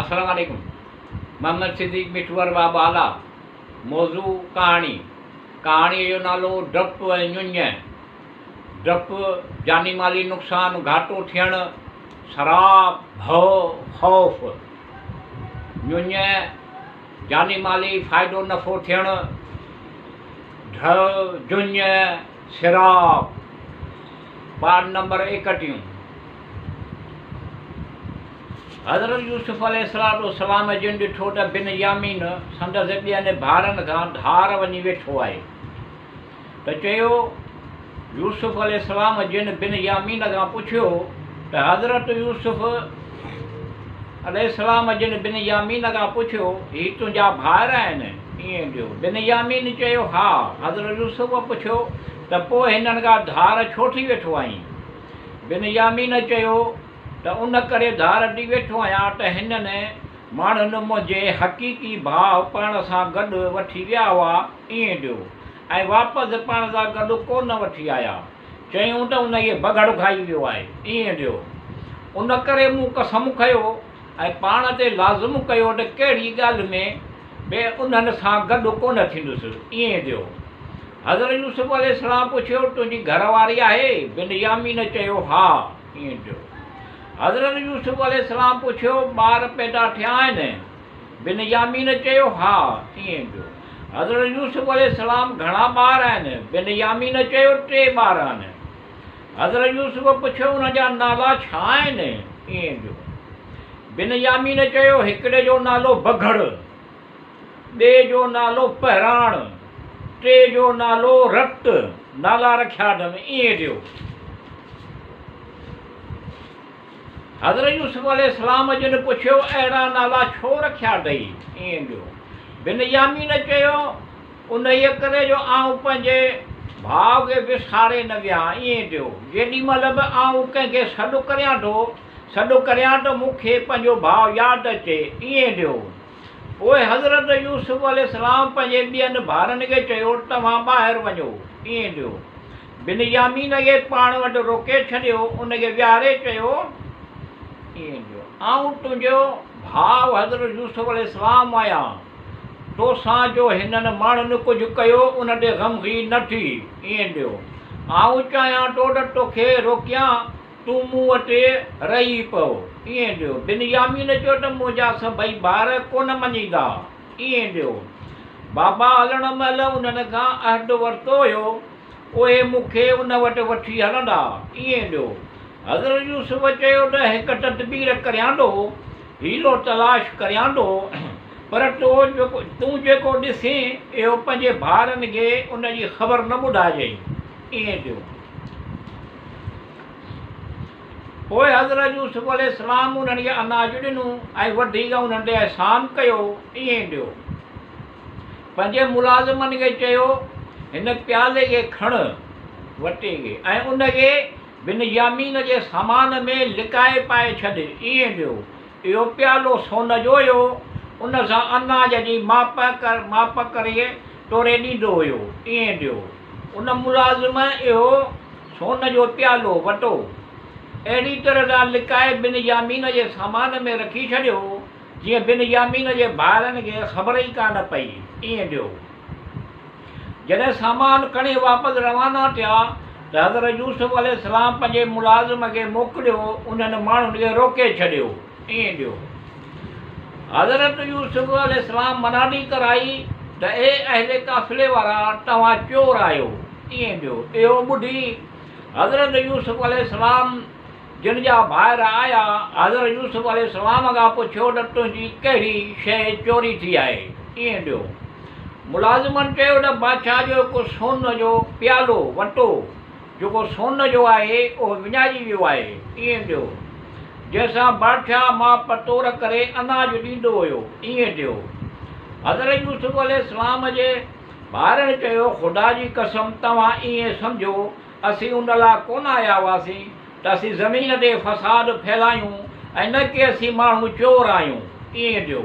السلام عليڪم محمد صديق مٺو ارباب اعليٰ موضوع ڪهاڻي ڪهاڻيء جو نالو ڊپ ۽ ڃڃ ڊپ جاني مالي نقصان گهاٽو ٿيڻ سراب ڀؤ خوف ڃڃ جاني مالي فائدو نفعو ٿيڻ ڍء جڃ سراب پارٽ نمبر ايڪٽيهون. حضرت يوسف عليه الصلوة والسلام جن ڏٺو ته بن يامين سندس ٻين ڀائرن کان ڌار وڃي ويٺو آهي ته چيو، يوسف عليه السلام جن بن يامين کان پڇيو ته حضرت يوسف عليه السلام جن بن يامين کان پڇيو، هي تنهنجا ڀائر آهن؟ ائين ڏيو. بن يامين چيو، ها. حضرت يوسف پڇيو ته پوء هنن کان ڌار ڇو ٿي ويٺو آهين؟ بن يامين چيو ته ان ڪري ڌار ڏي ويٺو آهيان ته هنن ماڻهن منهنجي حقيقي ڀاء پاڻ سان گڏ وٺي ويا هئا، ائين ڏيو، ۽ واپس پاڻ سان گڏ ڪو نه وٺي آيا. چيائون ته ان کي بگهڙ کائي ويو آهي، ائين ڏيو. ان ڪري مون قسم کنيو ۽ پاڻ تي لازم ڪيو ته ڪهڙي ڳالهه ۾ به انهن سان گڏ ڪونه ٿيندس، ائين ڏيو. حضرت يوسف عليه السلام پڇيو، تنهنجي گهر واري آهي؟ بن يامين چيو، ها. ائين چيو. حضرت يوسف عليه السلام پڇيو، ٻار پيدا ٿيا آهن؟ بن يامين چيو، ها. ائين چيو. حضرت يوسف عليه السلام گهڻا ٻار آهن؟ بن يامين چيو، ٽي ٻار آهن. حضرت يوسف پڇيو، انهن جا نالا ڇا آهن؟ ائين چيو. بن يامين چيو، هڪڙي جو نالو بگهڙ. ٻئي جو نالو پهراڻ، ٽئين جو نالو رت، نالا رکيا اٿم، ائين ڏيو. حضرت يوسف عليه السلام جن پڇيو، اهڙا نالا ڇو رکيا اٿئي؟ ائين ڏيو. بن يامين چيو، انهيء ڪري جو آئون پنهنجي ڀاء کي وساري نه ويهان، ائين ڏيو. جيڏي مهل به آئون ڪنهن کي سڏ ڪريان ٿو، سڏ ڪريان ته مون کي پنهنجو ڀاء ياد اچي، ائين ڏيو. پوء حضرت يوسف عليه السلام پنهنجي ٻين ڀائرن کي چيو، توهان ٻاهر وڃو، ائين ڏيو. بن يامين کي پاڻ وٽ روڪي ڇڏيو، ان کي ويهاري چيو، ائين ڏيو، آئون تنهنجو ڀاء حضرت يوسف عليه السلام آهيان، توسان جو هنن ماڻهن ڪجهه ڪيو، ان تي غمگين نه ٿي، ائين ڏيو. آئون چاهيان ٿو ته توکي روڪيان، تون مون وٽ رهي پئو. ائين ڏيو. بن يامين چيو ته منهنجا سڀئي ڀائر ڪونه مڃيندا. ائين ڏيو. بابا هلڻ مهل انهن کان عهد ورتو هيو، اهي مون کي ان وٽ وٺي هلندا. ائين ڏيو. حضرت يوسف چيو ته هڪ تدبير ڪريان ٿو، حيلو تلاش ڪريان ٿو، پر تون جيڪو ڏسين، اهو پنهنجي ڀائرن کي ان جي خبر نه ٻڌائجئين. ائين ڏيو. پوء حضرت يوسف عليه السلام انهن کي اناج ڏنو ۽ وڌيڪ انهن تي احسان ڪيو، ائين ڏيو. پنهنجي ملازمن کي چيو، هن پيالي کي کڻ، وٽي کي، ۽ ان کي بن يامين جي سامان ۾ لڪائي پائي ڇڏ، ائين ڏيو. اهو پيالو سون جو هيو، ان سان اناج جي ماپ ماپ ڪري توري ڏيندو هيو، ائين ڏيو. ان ملازم اهو سون جو پيالو، وٽو، اهڙي طرح سان لڪائي بن يامين جي سامان ۾ رکي ڇڏيو، جيئن بن يامين جي ڀائرن کي خبر ئي ڪانه پئي. ائين ڏيو. جڏهن سامان کڻي واپس روانا ٿيا ته حضرت يوسف عليه السلام پنهنجي ملازم کي موڪليو انهن ماڻهن کي روڪي ڇڏيو. ائين ڏيو. حضرت يوسف عليه السلام منادي ڪرائي ته اي اهل قافلي وارا توهان چور آهيو. ائين ڏيو. اهو ٻڌي حضرت يوسف عليه السلام جن جا ڀائر آيا، حضرت يوسف عليه السلام کان پڇيو ته تنهنجي ڪهڙي شيء چوري ٿي آهي؟ ائين ڏيو. ملازمن چيو ته بادشاهه جو هڪ سون جو پيالو، وٽو، جيڪو سون جو آهي، اهو وڃائجي ويو آهي. ائين ڏيو. جنهن سان بادشاهه ماپ تور ڪري اناج ڏيندو هيو. ائين ڏيو. حضرت يوسف عليه السلام جي ڀائرن چيو، خدا جي قسم توهان ائين سمجهو، اسين ان لاء ڪونه آيا هئاسين ته اسين زمين تي فساد ڦهلايون ۽ نه ڪي اسين ماڻهو چور آهيون. ائين ڏيو.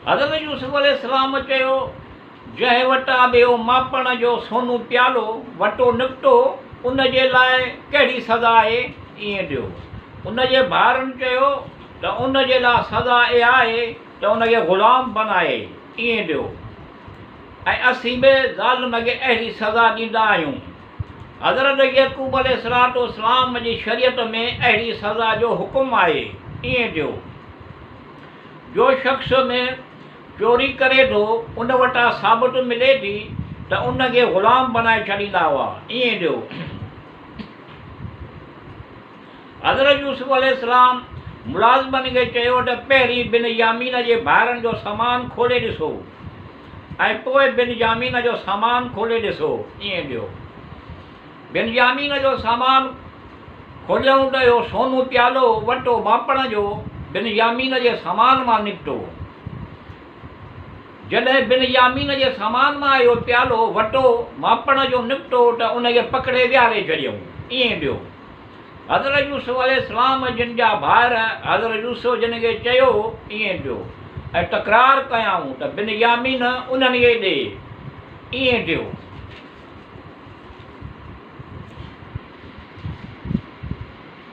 حضرت يوسف عليه السلام چيو، جنهن وٽان به اهو ماپڻ جو سونو پيالو، وٽو، نڪتو، ان جي لاء ڪهڙي سزا آهي؟ ائين ڏيو. ان جي ڀائرن چيو ته ان جي لاء سزا اها آهي ته ان کي غلام بنائي ائين ڏيو ۽ اسين به ظالم کي اهڙي سزا ڏيندا آهيون. حضرت يعقوب عليه الصلوة والسلام جي شريعت ۾ اهڙي سزا جو حڪم آهي ائين ڏيو. جو شخص ۾ چوري ڪري ٿو ان وٽان ثابت ملي ٿي ته ان کي غلام بنائي ڇڏيندا هئا ائين ڏيو. حضرت يوسف عليه السلام ملازمن کي چيو ته پهرين بن يامين جي ڀائرن جو سامان کولي ڏسو ۽ پوء بن يامين جو سامان کولي ڏسو. ائين ڏيو. بن يامين جو سامان کوليائون ته اهو سونو پيالو وٽو ماپڻ جو بن يامين جي سامان مان نڪتو. جڏهن بن يامين جي سامان مان اهو پيالو وٽو ماپڻ جو نڪتو ته ان کي پڪڙي ويهاري ڇڏيائون. ائين ڏيو. حضرت يوسف عليه السلام جن جا ڀائر حضرت يوسف جن کي چيو ائين ڏيو ۽ تڪرار ڪيائون ته بن يامين انهن کي ڏي. ائين ڏيو.